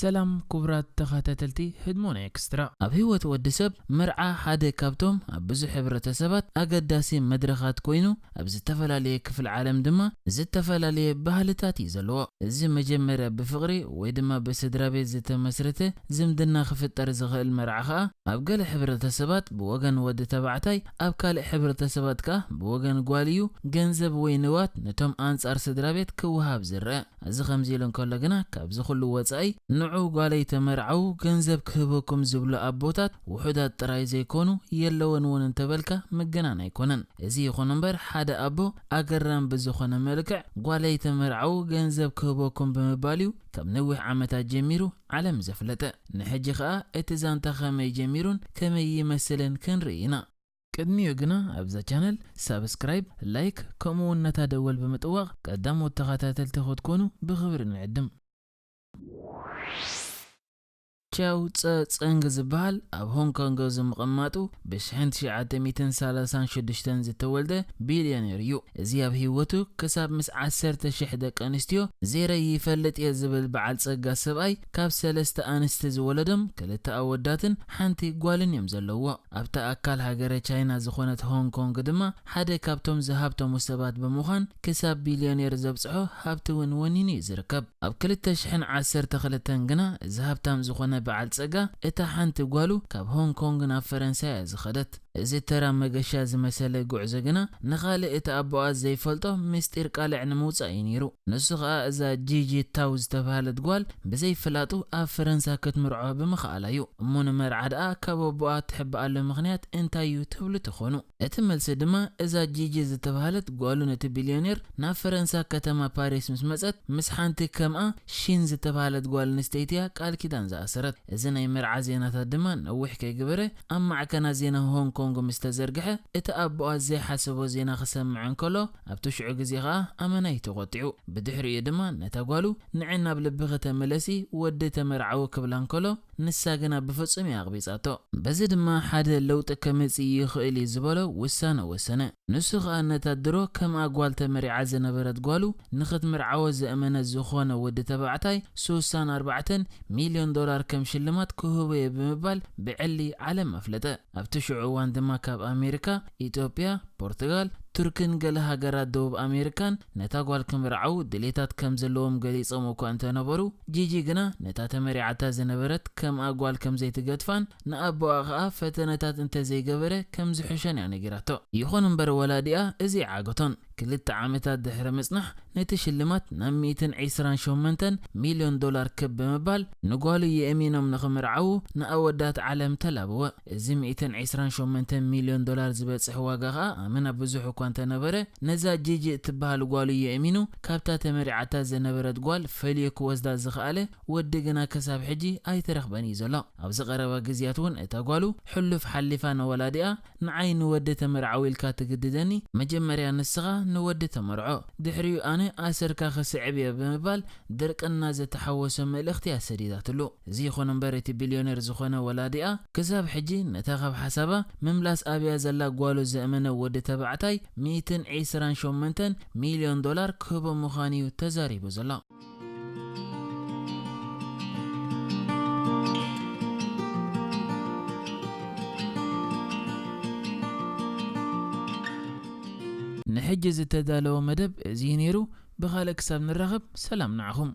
ሰላም ክቡራት ተኸታተልቲ ህድሞና ኤክስትራ። ኣብ ህይወት ወዲ ሰብ መርዓ ሓደ ካብቶም ኣብ ብዙሕ ሕብረተሰባት ኣገዳሲ መድረኻት ኮይኑ፣ ኣብ ዝተፈላለየ ክፍሊ ዓለም ድማ ዝተፈላለየ ባህልታት እዩ ዘለዎ። እዚ መጀመርያ ብፍቕሪ ወይ ድማ ብስድራ ቤት ዝተመስረተ ዝምድና ክፍጠር ዝኽእል መርዓ ኸኣ ኣብ ገለ ሕብረተሰባት ብወገን ወዲ ተባዕታይ፣ ኣብ ካልእ ሕብረተሰባት ከኣ ብወገን ጓል እዩ ገንዘብ ወይ ንዋት ነቶም ኣንጻር ስድራ ቤት ክወሃብ ዝረአ። እዚ ከምዚ ኢሉ እንከሎ ግና፣ ካብዚ ኩሉ ወጻኢ ንዑ ጓለይ ተመርዓዉ ገንዘብ ክህበኩም ዝብሉ ኣቦታት ውሑዳት ጥራይ ዘይኮኑ የለውን እውን እንተበልካ ምግናን ኣይኮነን። እዚ ይኹን እምበር፣ ሓደ ኣቦ ኣገራም ብዝኾነ መልክዕ ጓለይ ተመርዓዉ ገንዘብ ክህበኩም ብምባል እዩ ካብ ነዊሕ ዓመታት ጀሚሩ ዓለም ዘፍለጠ። ንሕጂ ኸኣ እቲ ዛንታ ኸመይ ጀሚሩን ከመይ ይመስልን ክንርኢ ኢና። ቅድሚኡ ግና ኣብዛ ቻነል ሳብስክራይብ፣ ላይክ ከምኡ እውን ነታ ደወል ብምጥዋቕ ቀዳሞት ተኸታተልቲ ክትኮኑ ብኽብሪ ንዕድም። ቻው ጸ ጸንግ ዝበሃል ኣብ ሆንግ ኮንግ ዝምቕማጡ ብሽሕን ትሽዓተ ሚእትን ሰላሳን ሽዱሽተን ዝተወልደ ቢልዮኔር እዩ። እዚ ኣብ ህይወቱ ክሳብ ምስ ዓሰርተ ሽሕ ደቂ ኣንስትዮ ዜረ ይፈልጥ እየ ዝብል በዓል ጸጋ ሰብኣይ ካብ ሰለስተ ኣንስቲ ዝወለዶም ክልተ ኣወዳትን ሓንቲ ጓልን እዮም ዘለዎ። ኣብታ ኣካል ሃገረ ቻይና ዝኾነት ሆንግ ኮንግ ድማ ሓደ ካብቶም ዝሃብተሙ ሰባት ብምዃን ክሳብ ቢልዮኔር ዘብጽሖ ሃብቲ እውን ወኒኑ እዩ ዝርከብ። ኣብ ክልተ ሽሕን ዓሰርተ ክልተን ግና እዚ ሃብታም ዝኾነ በዓል ጸጋ እታ ሓንቲ ጓሉ ካብ ሆንግ ኮንግ ናብ ፈረንሳ እያ ዝኸደት። እዚ ተራ መገሻ ዝመሰለ ጉዕዞ ግና ንኻልእ እቲ ኣቦኣ ዘይፈልጦ ምስጢር ቃልዕ ንምውጻእ እዩ ነይሩ። ንሱ ኸኣ እዛ ጂጂ ታው ዝተባህለት ጓል ብዘይ ፍላጡ ኣብ ፈረንሳ ክትምርዖ ብምኽኣላ እዩ። እሞ ንመርዓ ደኣ ካብ ኣቦኣ ትሕብኣሉ ምኽንያት እንታይ እዩ ትብሉ ትኾኑ? እቲ መልሲ ድማ እዛ ጂጂ ዝተባህለት ጓሉ ነቲ ቢልዮኔር ናብ ፈረንሳ ከተማ ፓሪስ ምስ መጸት ምስ ሓንቲ ከምኣ ሺን ዝተባህለት ጓል ኣንስተይቲ እያ ቃል ኪዳን ዝኣሰረት። እዚ ናይ መርዓ ዜናታት ድማ ነዊሕ ከይገበረ ኣብ ማዕከናት ዜና ሆንግ ኮንግ ምስ ተዘርግሐ፣ እቲ ኣቦኣ ዘይሓሰቦ ዜና ክሰምዕ እንከሎ፣ ኣብቲ ሽዑ ግዜ ኸኣ ኣመና እዩ ተቖጢዑ። ብድሕሪኡ ድማ ነታ ጓሉ፣ "ንዒ ናብ ልብኺ ተመለሲ፣ ወዲ ተመርዓዊ" ክብላ እንከሎ፣ ንሳ ግና ብፍጹም እያ ኣቕቢጻቶ። በዚ ድማ ሓደ ለውጢ ከመጽእ ይኽእል እዩ ዝበሎ ውሳነ ወሰነ። ንሱ ኸኣ ነታ ድሮ ከምኣ ጓል ተመሪዓ ዝነበረት ጓሉ ንኽትምርዓዎ ዘእመነ ዝኾነ ወዲ ተባዕታይ ሱሳን ኣርባዕተን ሚልዮን ዶላር ከም ሽልማት ክህቦ እየ ብምባል ብዕሊ ዓለም ኣፍለጠ። ኣብቲ ሽዑ እዋን ድማ ካብ ኣሜሪካ፣ ኢትዮጵያ፣ ፖርቱጋል፣ ቱርክን ገለ ሃገራት ደቡብ ኣሜሪካን ነታ ጓል ክምርዓዉ ድሌታት ከም ዘለዎም ገሊጾም እኳ እንተነበሩ፣ ጂጂ ግና ነታ ተመሪዓታ ዝነበረት ከምኣ ጓል ከም ዘይትገድፋን ንኣቦኣ ኸኣ ፈተነታት እንተዘይገበረ ከም ዝሕሾን እያ ነጊራቶ። ይኹን እምበር ወላዲኣ እዚ ኣይዓገቶን። ክልተ ዓመታት ድሕሪ ምጽናሕ ነቲ ሽልማት ናብ ሚእትን ዕስራን ሸሞንተን ሚልዮን ዶላር ክብ ብምባል ንጓሉ የእሚኖም ንኽምርዓዉ ንኣወዳት ዓለም ተላበወ። እዚ ሚእትን ዕስራን ሸሞንተን ሚልዮን ዶላር ዝበጽሕ ዋጋ ኸኣ ኣመና ብዙሕ እኳ እንተነበረ፣ ነዛ ጂጂ እትበሃል ጓሉ የእሚኑ ካብታ ተመሪዓታ ዝነበረት ጓል ፈልዩ ክወስዳ ዝኸኣለ ወዲ ግና ክሳብ ሕጂ ኣይተረኽበን እዩ ዘሎ። ኣብዚ ቀረባ ግዜያት እውን እታ ጓሉ ሕሉፍ ሓሊፋ ንወላዲኣ፣ "ንዓይ ንወዲ ተመርዓዊ ኢልካ ትግድደኒ፣ መጀመርያ ንስኻ ንወዲ ተመርዖ፣ ድሕሪኡ ኣነ ኣሰርካ ክስዕብ እየ" ብምባል ድርቅና ዝተሓወሶ መልእኽቲ እያ ሰዲዳትሉ። እዚ ይኹን እምበር እቲ ቢልዮነር ዝኾነ ወላዲኣ ክሳብ ሕጂ ነታ ካብ ሓሳባ ምምላስ ኣብያ ዘላ ጓሉ ዘእመነ ወዲ ተባዕታይ ሚእትን ዕስራን ሸሞንተን ሚልዮን ዶላር ክህቦ ምዃኑ እዩ ተዛሪቡ ዘሎ። ንሕጂ ዝተዳለወ መደብ እዚ እዩ ነይሩ። ብኻልእ ክሳብ ንራኸብ ሰላም ንዓኹም።